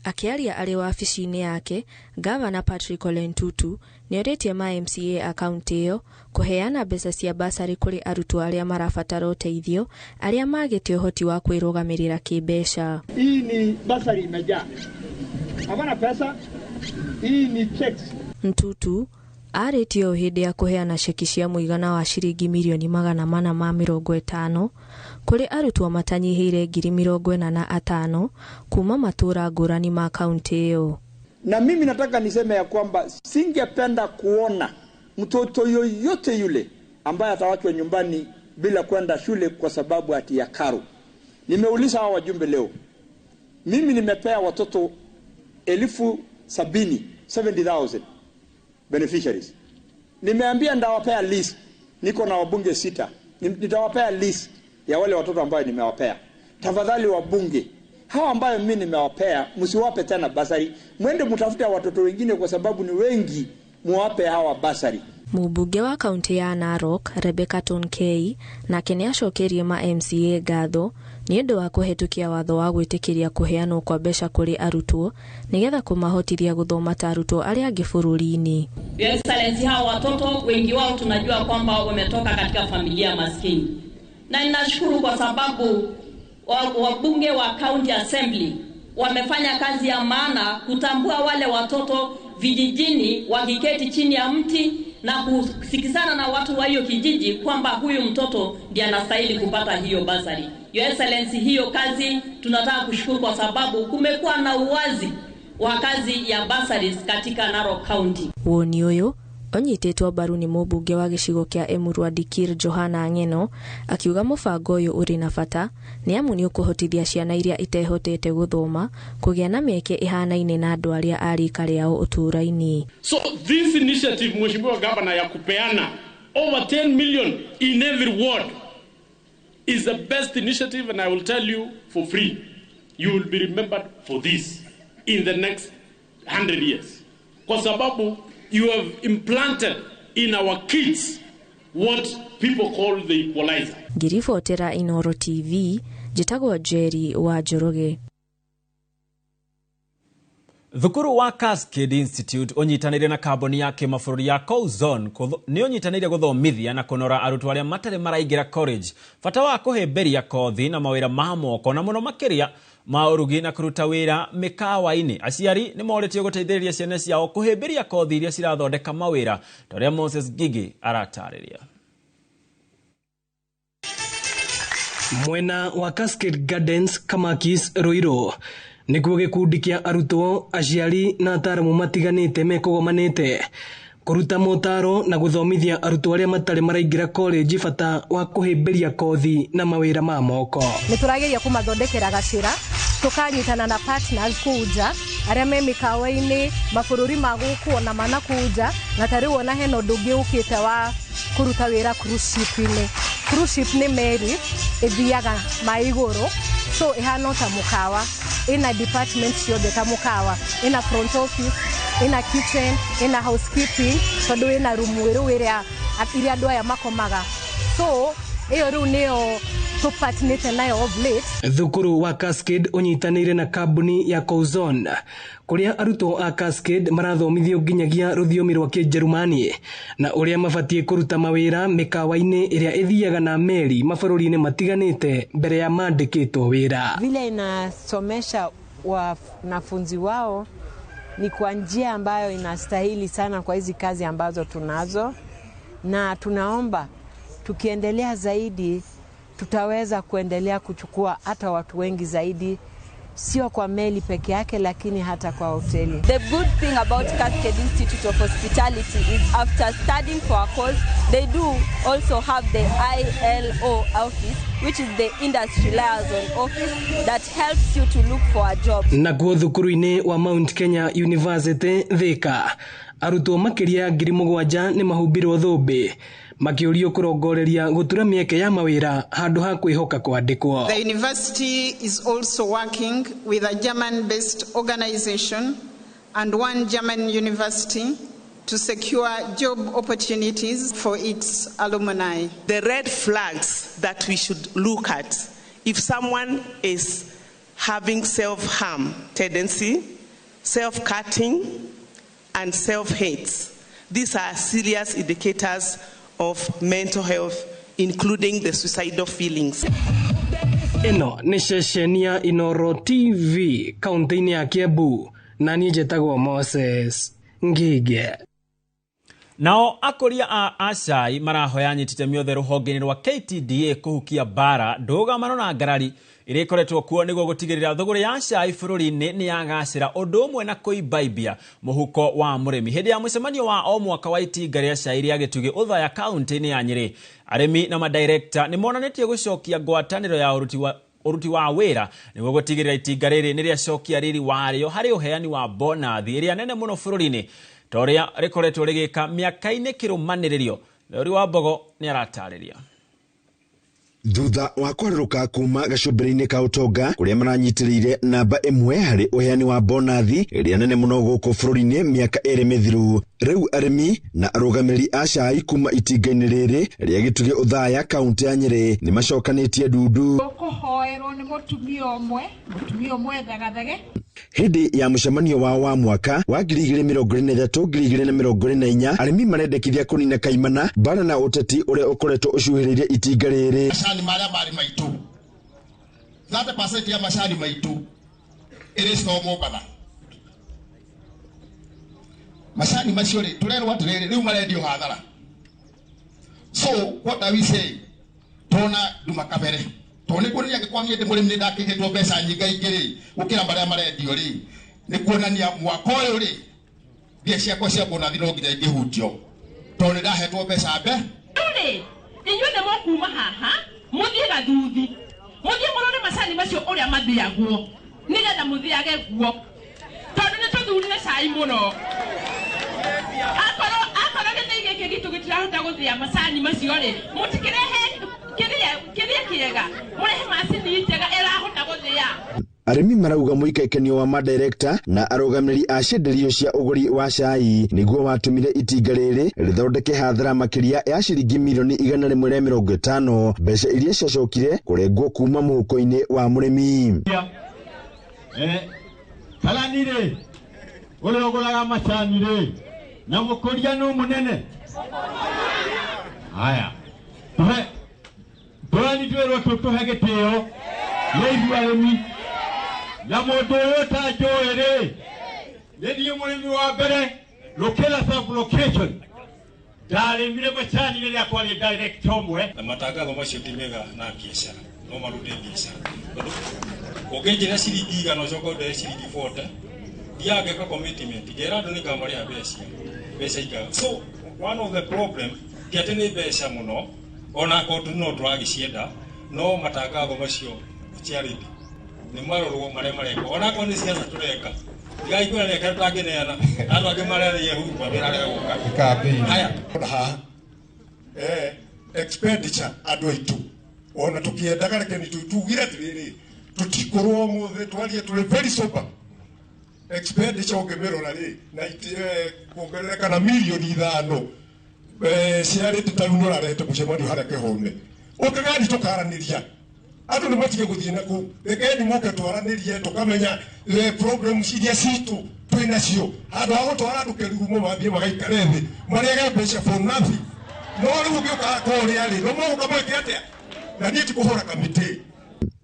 Akĩaria arĩ wabici-inĩ yake, Gavana Patrick Ole Ntutu nĩorĩtie ma MCA a kaunti ĩyo kũheana mbeca cia basarĩ kũrĩ arutwo arĩa marabatara ũteithio arĩa magĩte ũhoti wa kwĩrũgamĩrĩra kĩmbeca. Hii ni basari imejaa. Hawana pesa. Hii ni checks. Ntutu arĩtie ũũ hĩndĩ ya kũheana ceki cia mũigana wa ciringi mirioni 450 kũrĩ arutwo matanyihĩire 45,000 kuma matũra ngũrani ma kaunti ĩyo. Na mimi nataka niseme ya kwamba singependa kuona mtoto yoyote yule ambaye atawachwa nyumbani bila kwenda shule kwa sababu ati ya karo. Nimeuliza hawa wajumbe leo. Mimi nimepea watoto 70,000, 70,000 beneficiaries. Nimeambia ndawapea list. Niko na wabunge 6. Nitawapea list ya wale watoto ambao nimewapea. Tafadhali wabunge, hawa ambayo mimi nimewapea, msiwape tena basari. Mwende mtafute watoto wengine kwa sababu ni wengi, muwape hawa basari. Mũmbunge wa kaunti ya Narok Rebecca Tonkei nake nĩacokerie ma MCA ngatho nĩ ũndũ wa kũhetũkia watho wa gwĩtĩkĩria kũheanwo kwa mbeca kũrĩ arutwo nĩgetha kũmahotithia gũthoma ta arutwo arĩa angĩ bũrũri-inĩ. Your Excellency, hawa watoto wengi wao tunajua kwamba wametoka katika familia maskini, na ninashukuru kwa sababu wabunge wa County Assembly wamefanya kazi ya maana kutambua wale watoto vijijini wakiketi chini ya mti na kusikizana na watu wa hiyo kijiji kwamba huyu mtoto ndiye anastahili kupata hiyo basari. Your Excellency, hiyo kazi tunataka kushukuru kwa sababu kumekuwa na uwazi wa kazi ya bursaries katika Narok County. Woni ũyũ ũnyitĩtwo mbaru nĩ mũmbunge wa gĩcigo kĩa Emurua Dikirr Johana Ng'eno akiuga mũbango ũyũ ũrĩ na bata nĩ amu nĩ ũkũhotithia ciana iria itehotete gũthoma kũgĩa na mĩeke ĩhanaine na andũ arĩa a rika rĩao ũtũũra-inĩ. So this initiative, Mheshimiwa Governor, ya kupeana over 10 million in every ward is the best initiative, and I will tell you for free, you will be remembered for this in the next 100 years. Kwa sababu you have implanted in our kids what people call the equalizer. Ngiribotera Inooro TV, njĩtagwo Jerry wa Njoroge. Thukuru wa Cascade Institute ũnyitanĩire na kambuni ya kĩmabũrũri ya Kozone nĩ ũnyitanĩire gũthomithia na kũnora arutwo arĩa matarĩ maraingĩra college bata wa kũhĩmbĩria kothi na mawĩra ma moko na mũno makĩria ma ũrugi na kũruta wĩra mĩkawa-inĩ. Aciari nĩ morĩtio gũteithĩrĩria ciana ciao kũhĩmbĩria kothi iria cirathondeka mawĩra ta ũrĩa Moses Gigi aratarĩria. Mwena wa Cascade Gardens Kamakis Ruiru nĩkuo gĩkundi kĩa arutwo, aciari na ataaramu matiganĩte mekũgomanĩte kũruta motaro na gũthomithia arutwo arĩa matarĩ maraingĩra college bata wa kũhĩmbĩria kothi na mawĩra ma moko. Nĩ tũrageria kũmathondekera gacĩra, tũkanyitana na partners kũu nja arĩa me mĩkawa-inĩ mabũrũri ma gũkũ ona ma nakũu nja, na ta rĩu ona hena ũndũ ũngĩ ũkĩte wa kũruta wĩra cruise ship-inĩ. Cruise ship nĩ meri ĩthiaga maĩ igũrũ, so ĩhana ta mũkawa, ina department ciothe ta mũkawa, ina front office, ina kitchen, ina housekeeping, tondũ ina rumu ĩrĩa iria andũ aya makomaga. So ĩyo rĩu nĩyo tũpatnĩte nayo of late. Thukuru wa Cascade ũnyitanĩire na kambuni ya Kozone kũrĩa arutwo a Cascade marathomithio nginyagia rũthiomi rwa Kĩnjerumani na ũrĩa mabatiĩ kũruta mawĩra mĩkawa-inĩ ĩrĩa ĩthiaga na meri mabũrũri-inĩ matiganĩte mbere ya mandĩkĩtwo wĩra. Vile inasomesha wanafunzi wao ni kwa njia ambayo inastahili sana kwa hizi kazi ambazo tunazo, na tunaomba tukiendelea zaidi tutaweza kuendelea kuchukua hata watu wengi zaidi sio kwa meli peke yake, lakini hata kwa hoteli. The good thing about Cascade Institute of Hospitality is after studying for a course, they do also have the ILO office, which is the industry liaison office that helps you to look for a job. Nakuo thukuru-inĩ wa Mount Kenya University Thika, arutwo makĩria ya 7,000 nĩ mahumbirwo thũmbĩ makĩũrio kũrongoreria gũtura mĩeke ya mawĩra handũ ha kwĩhoka kwandĩkwo. The university is also working with a German-based organization and one German university to secure job opportunities for its alumni. The red flags that we should look at if someone is having self-harm tendency, self-cutting, and self-hate. These are serious indicators of mental health, including the suicidal feelings. Ĩno nĩ ceceni ya Inoro TV kaunti-inĩ ya Kiambu, na niĩ njĩtagwo Moses Ngige. Nao akũria a acai marahoya anyiti itemi othe rũhonge-inĩ rwa KTDA kũhukia mbara ndũgamano na ngarari iria ikoretwo kuo nĩguo gũtigĩrĩra thũgũrĩ ya cai bũrũri-inĩ nĩ yagacĩra ũndũ ũmwe na kũimbaibia mũhuko wa mũrĩmi. Hĩndĩ ya mũcemanio wa o mwaka wa itinga rĩa cai rĩa Gĩtugĩ Othaya kaunti-inĩ ya Nyĩrĩ, arĩmi na madirekta nĩ monanĩtie gũcokia ngwatanĩro ya ũruti wa wĩra nĩguo gũtigĩrĩra itinga rĩrĩ nĩ rĩacokia riri warĩo harĩ ũheani wa bonathi ĩrĩa nene mũno bũrũri-inĩ ta ũrĩa rĩkoretwo rĩgĩka mĩaka-inĩ kĩrũmanĩrĩrio. Theori wa Mbogo nĩ aratarĩria. Thutha wa kwarũrũka kuma gacumbĩrĩ-inĩ ka ũtonga kũrĩa maranyitĩrĩire namba ĩmwe harĩ ũheani wa bonathi ĩrĩa nene mũno gũkũ bũrũri-inĩ mĩaka ĩrĩ mĩthiru, rĩu arĩmi na arũgamĩrĩri a cai kuma itinga-inĩ rĩrĩ rĩa Gĩtugĩ Othaya kaunti ya Nyĩrĩ nĩ macokanĩtie ndundu. Kũhoerwo nĩ mũtumia ũmwe thagathage. Hĩndĩ ya mũcemanio wao wa mwaka wa 2023 2024, arĩmi marendekithia kũnina kaimana mbara na ũteti ũrĩa ũkoretwo ũcuhĩrĩirie itinga rĩrĩ. Macani marĩa marĩ maitũ 30% ya macani maitũ ĩrĩ store Mombatha. Macani macio rĩ tũrerwo atĩrĩrĩ rĩu marendio hathara. So what are we saying? Tona nduma kabere tondũ nĩ kuonania angĩkorwo niĩ ndĩ mũrĩmi nĩ ndakĩhĩtwo mbeca nyingaingĩ rĩ gũkĩra marĩa marendio rĩ, nĩ kuonania mwaka ũyũ rĩ mbia ciakwa cia bonathi no nginya ingĩhutio tondũ nĩ ndahetwo mbeca mbe. Rĩ inyuĩ nĩ mũkuma haha mũthiĩ gathuthi mũthiĩ mũrore macani macio ũrĩa mathiagwo nĩgetha mũthiage guo tondũ nĩ tũthurire cai mũno. Akorwo gĩthĩi gĩkĩ gitũ gĩtirahota gũthĩa macani macio rĩ, mũtikĩrehe kĩrĩa kĩega mũrehe macini njega ĩrahota gũthĩa. Arĩmi marauga mũikaikanio wa madirekta na arũgamĩrĩri a cienderio cia ũgũri wa cai nĩguo watũmire itinga rĩrĩ rĩthondeke hathara makĩria ya ciringi milioni 150, mbeca iria ciacokire kũrengwo kuma mũhuko-inĩ wa mũrĩmi. Karani rĩ ũrĩa ũgũraga macani rĩ na mũkũria nũ mũnene haya tũhe tũrani twĩrwo tũtũhe gĩtĩo nĩ ithuĩ arĩmi na mũndũ ũyũ ũtanjũĩ rĩ nĩ niĩ mũrĩmi wa mbere Rũkĩra sub-location ndarĩmire macani rĩrĩa kwarĩ director ũmwe. Na matangatho macio ti mega na biacara no marute biacara tondũ ũngĩnjĩra ciringi 100 ũcoke ũndehe ciringi 40 thiaga ngeka commitment ngera andũ nĩ ngamarĩha mbeca ikaga. So one of the problem ti atĩ nĩ mbeca mũno ona akorwo no tũragĩcienda no matangatho macio charity nĩ marorwo marĩa marekwo ona akorwo nĩ ciaca tũreka ndigaikũra reka tũtangĩneana andũ angĩ mararĩie huruma wĩra gũka haya haha expenditure andũ aitũ ona tũkĩendaga reke nĩ tugire atĩrĩrĩ tũtikorwo ũmũthĩ twarie tũrĩ very sober. Expenditure ũngĩmĩrora rĩ na kuongerereka na milioni 5 ciarĩte ta rĩu nĩ ũrarehete mũcemanio harĩa kĩhone ũkĩgani tũkaranĩria andũ nĩ matige gũthiĩ na kũu rekeni moke twaranĩrie tũkamenya problems iria citũ twĩ nacio handũ ha gũtwara andũ kĩrurumo mathiĩ magaikare thĩ marĩage mbeca for nothing. No rĩu ũngĩũka kũrĩa rĩ no mũgũka mwĩke atĩa na niĩ tikũhũra kamĩtĩ.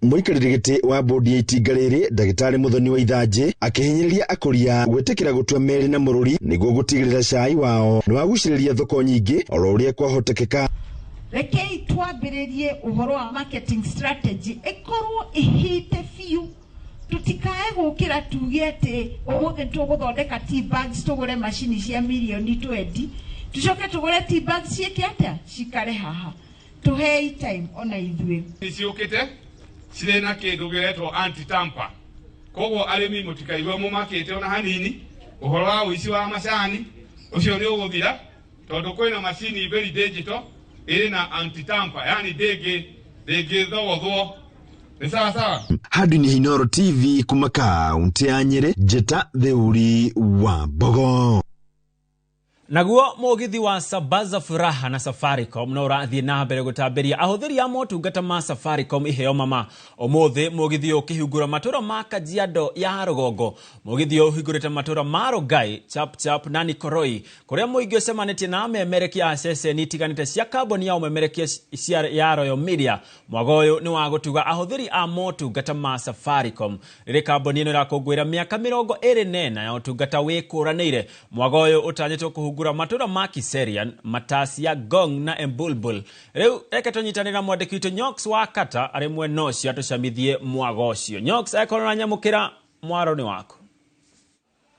Mũikarĩri gĩtĩ wa bodi ya itinga rĩrĩ ndagĩtarĩ Mũthoni wa Ithanjĩ akĩhinyĩrĩria akũria gwĩtĩkĩra gũtua merĩ na mũrũri nĩguo gũtigĩrĩra cai wao nĩ wagucĩrĩria thoko nyingĩ oro ũrĩa kwahotekeka. Rekei twambĩrĩrie ũhoro wa marketing strategy ĩkorwo ĩhĩte biũ. Tũtikae gũkĩra tuge atĩ ũmũthĩ tũgũthondeka tea bags, tũgũre macini cia mirioni 20, tucoke tũgũre tea bags ciĩke atĩa, cikare haha. Tũhei time ona ithuĩ. Nĩciũkĩte cirĩ na kĩndũ gĩretwo anti tamper, koguo arĩmi mũtikaigwe mũmakĩte ona hanini. Ũhoro wa ũici wa macani ũcio nĩ ũgũthira, tondũ kwĩna macini very digital ĩrĩ na anti tamper, yani ndĩngĩthogothwo. Nĩ sawa sawa. Handũ-inĩ Inooro TV kuma kaunti ya Nyĩrĩ, Njĩta Theuri wa Mbogo. Naguo mũgithi wa Sambaza Furaha na Safaricom no ũrathiĩ na mbere gũtambĩria ahũthĩri a motungata ma Safaricom iheo mama. Ũmũthĩ mũgithi ũyũ ũkĩhingũra matũra ma Kajiado ya rũgongo. Mũgithi ũyũ ũhingũrĩte matũra ma Rongai, Chapchap na Nikoroi, kũrĩa mũingĩ ũcemanĩtie na amemerekia a ceceni itiganĩte cia kambuni ya ũmemerekia ya Royal Media. Mwago ũyũ nĩ wa gũtuga ahũthĩri a motungata ma Safaricom. Rĩrĩ kambuni ĩno ĩrakũngũĩra mĩaka 24 ya ũtungata wĩkũranĩire. Mwago ũyũ ũtanyĩtwo kũhungura matũra ma Kiserian, Matasia, Gong na Embulbul. Rĩu reke tũnyitanĩre na mwandĩki witũ Nyox wa Kata arĩ mwena ũcio atũcamithie mwago ũcio. Nyox, akorwo na nyamũkĩra mwaro nĩ waku.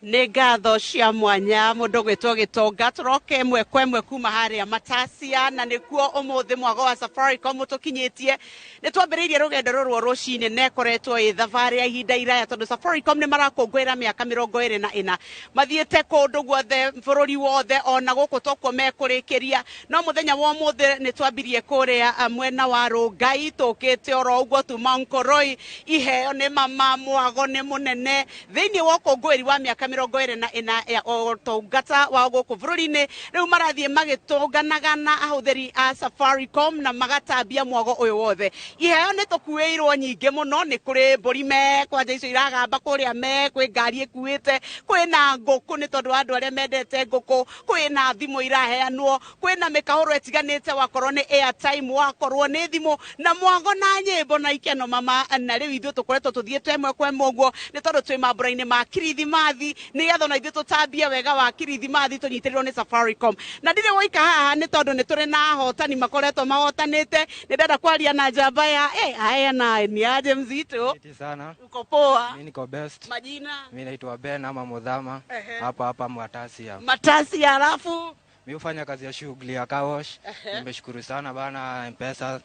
Nĩ ngatho cia mwanya mũndũ gwĩtwo Gĩtonga, tũroke ĩmwe kwa ĩmwe kuma harĩa Matasia, na nĩkuo ũmũthĩ mwago wa Safaricom ũtũkinyĩtie. Nĩ twambĩrĩirie rũgendo rũrũ rũcinĩ na ĩkoretwo ĩ thabarĩ ya ihinda iraya, tondũ Safaricom nĩ marakũngũĩra mĩaka 24, mathiĩte kũndũ guothe bũrũri wothe, ona gũkũ tokuo mekũrĩkĩria. No mũthenya wa ũmũthĩ nĩ twambirie kũrĩa mwena wa Rongai, tũkĩte oro ũguo tuma Nkoroi. Iheo nĩ mama, mwago nĩ mũnene thĩinĩ wa ũkũngũĩri wa mĩaka 24 ya ũtungata wa gũkũ bũrũri-inĩ. Rĩu marathiĩ magĩtũnganaga na ahũthĩri a Safaricom na magatambia mwago ũyũ wothe. Iheo nĩ tũkuĩirwo nyingĩ mũno, nĩ kũrĩ mbũri me kwanja icio iragamba kũrĩa me, kwĩ ngari ĩkuĩte, kwĩna ngũkũ nĩ tondũ wa andũ arĩa mendete ngũkũ, kwĩna thimũ iraheanwo, kwĩna mĩkahũro ĩtiganĩte, wakorwo nĩ airtime, wakorwo nĩ thimũ, na mwago na nyĩmbo na ikeno mama. Na rĩu ithuĩ tũkoretwo tũthiĩte ĩmwe kwa ĩmwe ũguo, nĩ tondũ twĩ mambũra-inĩ ma kirithimathi, nĩgetha ona ithuĩ tũtambie wega wa kirithimathi tũnyitĩrĩrwo nĩ Safaricom. Na ndirĩ woika haha, nĩ tondũ nĩ tũrĩ na ahotani makoretwo mahotanĩte. Nĩ ndenda kwaria na njamba ya haya na ni aje mzito. Sana. Uko poa? Mimi niko best. Majina? Mimi naitwa Ben ama Mudhama. Hapa hapa Matasia. Matasia, alafu mimi hufanya kazi ya shughuli ya car wash. Nimeshukuru sana bana M-Pesa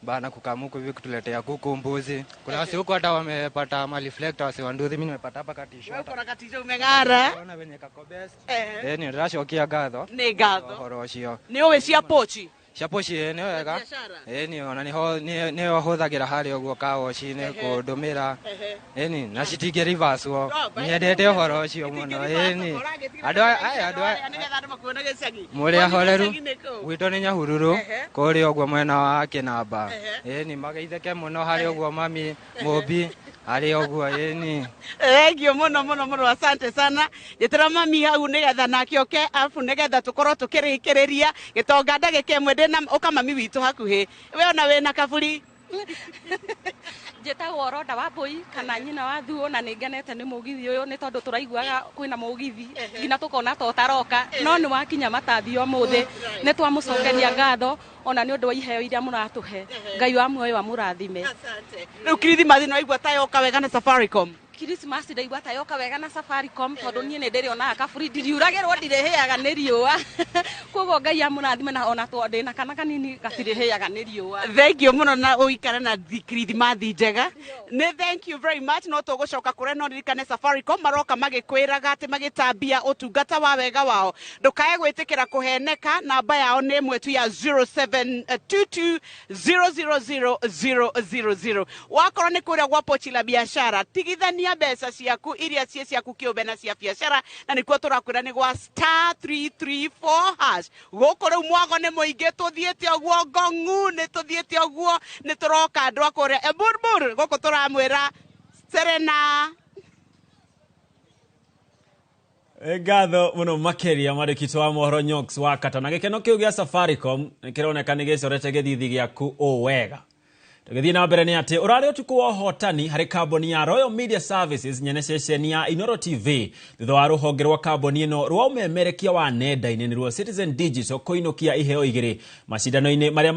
bana kukamuku hivi kutuletea kuku, mbuzi. Kuna wasi huko hata wamepata ma reflector wasi wa nduthi, mimi nimepata hapa katisho. Wewe uko na katisho umeng'ara. Unaona venye kako best. Ni ndĩracokia ngatho. Nĩ ngatho. Ũhoro ũcio. Nĩ ũĩ cia pochi? Cia pochi nĩ wega. Ni ona nĩho hũthagĩra harĩa ũguo car wash-inĩ kũndũmĩra. Ni na citingĩ reverse wo. Nyendete ũhoro ũcio mũno. Ni andũ aya andũ aya mũrĩ ahoreru. Gwitũ nĩ Nyahururu kũrĩa ũguo mwena wa Kĩnamba. Ni mageithĩke mũno harĩa ũguo mami Mũmbi harĩa ũguo. Ni Thank you mũno mũno mũno, asante sana. Njĩtĩra mami hau nĩgetha nake oke, afu nĩgetha tũkorwo tũkĩrĩkĩrĩria Gĩtonga ndagĩka ĩmwe. Ndĩna ũka mami witũ hakuhĩ, we ona wĩna kaburi. Njĩtagwo Roda wa Mbũi kana nyina wa Thuo, na nĩ ngenete nĩ mũgithi ũyũ, nĩ tondũ tũraiguaga kwĩna mũgithi nginya tũkona ta ũtaroka, no nĩ wakinya Matathia ũmũthĩ. Nĩ twamũcokeria ngatho ona nĩ ũndũ wa iheo iria mũratũhe. Ngai wa muoyo amũrathime. Rĩu kirithimathi nĩ waigua ta yoka wega na Safaricom? Christmas ndaigua ta yoka wega na Safaricom, tondũ niĩ nĩ ndĩrĩonaga kaburi, ndiriuragĩrwo, ndirĩhĩaga nĩ riũa. Koguo Ngai amũrathime, na ona ndĩna kana kanini gatirĩhĩaga nĩ riũa. Thank you mũno, na ũikare na kirithimathi njega. Nĩ thank you very much. No tũgũcoka kũrĩa, no ririkane Safaricom maroka magĩkwĩraga atĩ magĩtambia ũtungata wa wega wao. Ndũkae gwĩtĩkĩra kũheneka. Namba yao nĩ ĩmwe tu ya 0722000000. Wakorwo nĩ kũrĩa gwa pochi la biashara, tigithania mbeca ciaku iria ciĩ ciaku kĩũmbe na cia biacara, na nĩkuo tũrakwĩra nĩ gwa *334#. Gũkũ rĩu mwago nĩ mũingĩ, tũthiĩte ũguo ngong'u, nĩ tũthiĩte ũguo, nĩ tũroka andũ a kũrĩa Emburbur. Gũkũ tũramwĩra Serena. Ngatho mũno makĩria mwandĩki wa mohoro Nyox wa Kata. Na gĩkeno kĩu gĩa Safaricom nĩ kĩroneka nĩ gĩcorete gĩthithi gĩaku o wega. Tũgĩthiĩ na mbere nĩ atĩ ũrarĩ ũtukũ wa ũhotani harĩ kambuni ya Royal Media Services nyene ceceni ya Inoro TV thutha wa rũhonge rwa kambuni ĩno rwa ũmemerekia wa nenda-inĩ nĩruo Citizen Digital kũinũkia iheo igĩrĩ macindano-inĩ marĩa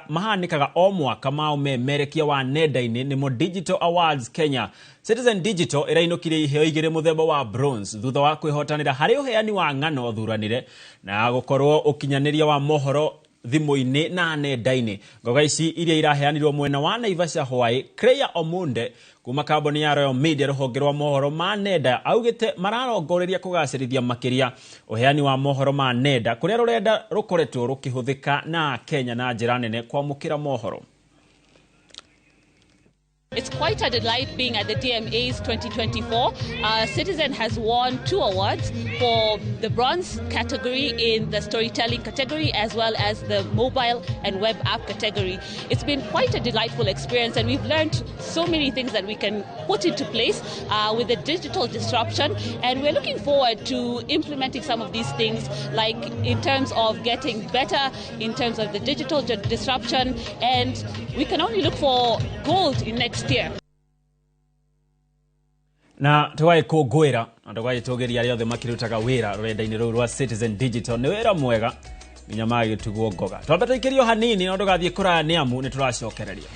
mahanĩkaga o mwaka ma ũmemerekia wa nenda-inĩ nĩmo Digital Awards Kenya. Citizen Digital ĩrainũkirie iheo igĩrĩ mũthemba wa bronze thutha wa kwĩhotanĩra harĩ ũheani wa ng'ano thuranĩre na gũkorwo ũkinyanĩria wa mohoro thimũ-inĩ na nenda-inĩ. Ngoga ici iria iraheanirwo mwena wa Naivasha Hawaii, Clear Omunde kuma kambuni ya Royal Media rũhonge rwa mohoro ma nenda augĩte mararongoreria kũgacĩrithia makĩria ũheani wa mohoro ma nenda kũrĩa rũrenda rũkoretwo rũkĩhũthĩka na Kenya na njĩra nene kwamũkĩra mohoro. It's quite a delight being at the DMAs 2024. Citizen has won 2 awards for the bronze category in the storytelling category as well as the mobile and web app category. It's been quite a delightful experience, and we've learned so many things that we can put into place with the digital disruption, and we're looking forward to implementing some of these things, like in terms of getting better in terms of the digital disruption, and we can only look for gold in next year. Na tũgagĩkũngũĩra na tũgagĩtũgĩria arĩa othe makĩrutaga wĩra rũrenda-inĩ rũu rwa Citizen Digital. Nĩ wĩra mwega nginya magĩtugwo ngoga. Twambe tũikĩrio hanini no ndũgathiĩ kũraya nĩ amu nĩ tũracokereria.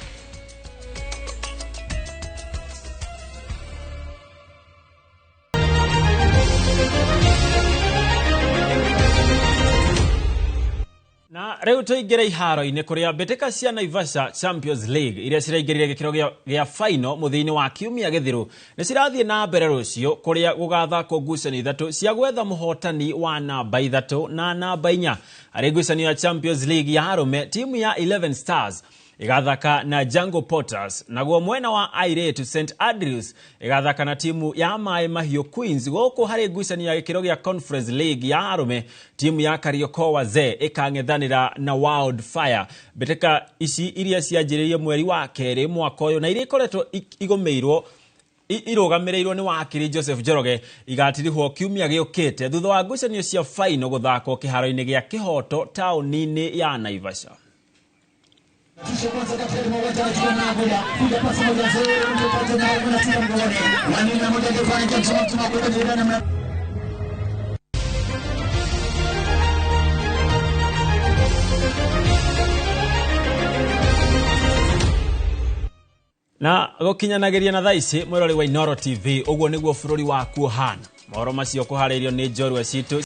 Na rĩu tũingĩre iharo-inĩ kũrĩa mbĩtĩka cia Naivasha Champions League iria ciraingĩrire gĩkĩro gĩa final mũthia-inĩ wa kiumia gĩthiru nĩ cirathiĩ na mbere rũciũ kũrĩa gũgathakwo ngucanio ithatũ cia gwetha mũhotani wa namba 3 na namba 4. Harĩ ngucanio ya Champions League ya arũme, timu ya 11 Stars igathaka na Jungle Potters, naguo mwena wa airĩtu St Andrews igathaka na timu ya Maĩ Mahiũ Queens. Gũkũ harĩ ngucanio ya gĩkĩro gĩa Conference League ya arũme, timu ya Kariokor Wazee ĩkang'ethanĩra na Wildfire. Mbĩtĩka ici iria cianjĩrĩirie mweri wa kerĩ mwaka ũyũ na iria ikoretwo igũmĩirwo irũgamĩrĩirwo nĩ wakiri Joseph Njoroge igatirihwo kiumia gĩũkĩte thutha wa ngucanio cia final gũthakwo kĩharo-inĩ gĩa Kĩhoto taũni-inĩ ya Naivasha. Na gũkinyanagĩria na thaa ici mwĩrori wa Inoro TV, ũguo nĩguo bũrũri waku ũhana. Mohoro macio kũharĩirio nĩ njorua citũ.